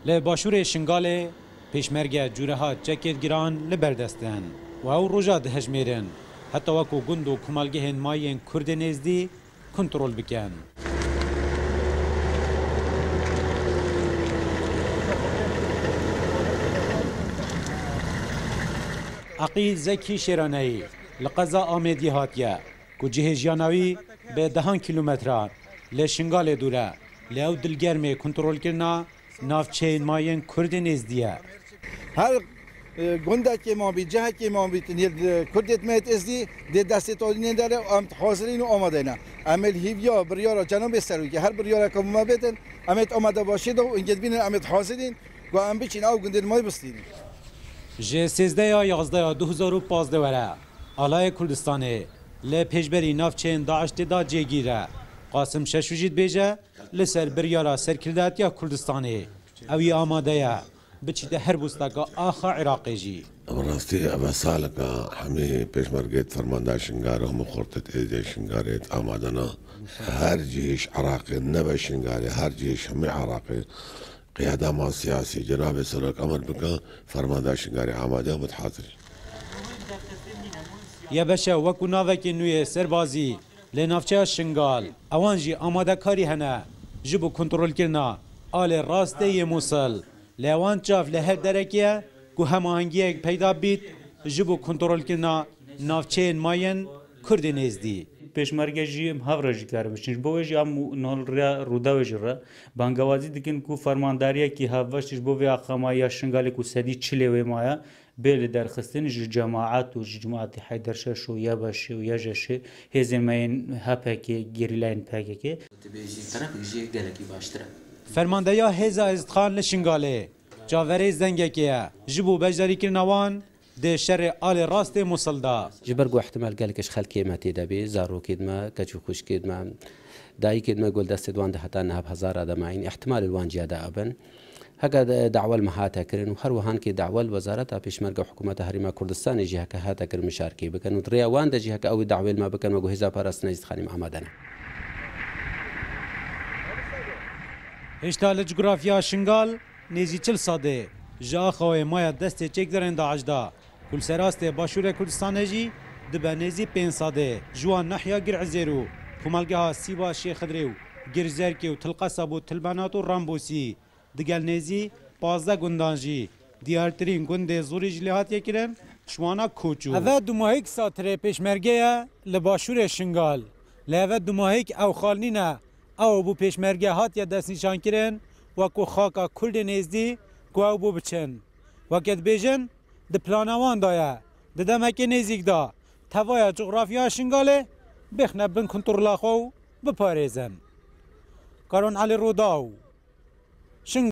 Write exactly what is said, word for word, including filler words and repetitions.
Li başûrê Şingalê pêşmerge cûreha çekêt giran li ber dest in û ew roja dihejmêrin heta wekû gund û komelgehên mayên Kurdê nêzdî kontrol bikin. Eqîl Zekî Şêraneyî li qeza Amêdiyê hatiye, ku cihê jiyana wî bi dehan kîlometran li Şingalê dûr e, lê ew dilgermê kontrolkirina navçeyên mayên Kurdê nêzdî ye. Her, e, gundekê man bî, cihekê man bî, tinê, e, Kurdê me êzdî dê destê tolînê dere, em hazirîn û amade ne. Em ê li hîviya biryara cenabê serokê, her biryareke me bêtin, em ê amade başê de û ingê dibînin, em ê hazirîn, ku em biçin ew gundên me bistînin. Ji sêzdeya yazdeya du hezar û pazdeh were, Alayê Kurdistanê li pêşberî navçeyên DAIŞ tê de cêgîr e. Qasim Şeşû jî dibêje, li ser biryara serkirdatiya Kurdistanê, ew ê amade ye biçîte her bûsteka axa Iraqê jî. Bi rastî ev e saleka hemî pêşmergêt fermanda Şingarê, hemû xortêt êzê Şingarê amade ne. Her cihê ji Iraqê, nebe Şingarê, her cihê ji hemî Iraqê, qiyada ma siyasî, cenabê serok emir bike, fermanda Şingarê amade, hemû hazir. YBŞ wekû navekê nû yê serbazî li navçeya Şingal, ewan jî amadekarî hene ji bo kontrolkirina alê rastê yê Mûsil. Lê ewan çav li her derekê ye ku hemahengiyek peyda bît ji bo kontrolkirina navçeyên mayên Kurdê nêzdî. Pêşmerge jî em hev re jî karin biçin. Ji bo wê jî em niha li rêya Rûdawê jî re bangewazî dikin ku fermandariyekî hevbeş ji bo vê aqamayî ya Şingalê ku sedî çilê wê maye, bê li derxistin ji cemaet û ji cemaetê Heyder Şeş û YBŞ û YJŞ, hêzên me yên HPK, gerîlayên PKK. Dibêjî terefek jê gelekî baştir e. Fermandeya Hêza Êzidxan li Şingalê çaverê zengekê ye ji bo beşdarîkirina wan di şerê alê rastê Mûsil de. Ji ber ku ihtimal gelek ji xelkê me tê de bê, zarokêd me, keç û xwişkêd me, dayikêd me ku li destê wan de heta niha bi hezara de mayîn, ihtimal li wan ciya de abin. Heke de dawel me hate kirin û her wiha kê dawel Wezareta Pêşmerge Hikûmeta Herêma Kurdistanê jî heke hate kirin mişarkê bikin û di rêya wan de jî heke ew ê dawêl me bikin, wek ku Hêza Parastina Êzidxanê me amade ne. Hêşta li cografya Şingal nêzî çil sedê ji axa wê maye destê çekdarên DAIŞ de, ku li ser astê başûrê Kurdistanê jî dibe nêzî pênc sedê ji wan nahiya Gir Ezêr û komelgeha Sîba Şêxidrê û Girzerkê û Tilqesab û Tilbenat û Rambûsî. Digel nêzî pazdeh gundan jî diyartirîn gundê zorî ji lê hatiye kirin, ji wana Koçû. Eve dumahîk satirê pêşmerge ye li başûrê Şingal. Lê eve dumahîk ew xal nîne, ew bû pêşmerge hatiye destnîşankirin, wekû xaka Kurdê nêzdî ku ew bû biçin. Weke dibêjin, di plana wan de ye, di demekê nêzîk de tevaya cografya Şingalê bêxne bin kontrola xwe û biparêzin. Karon Elî Rûdaw. Şingal.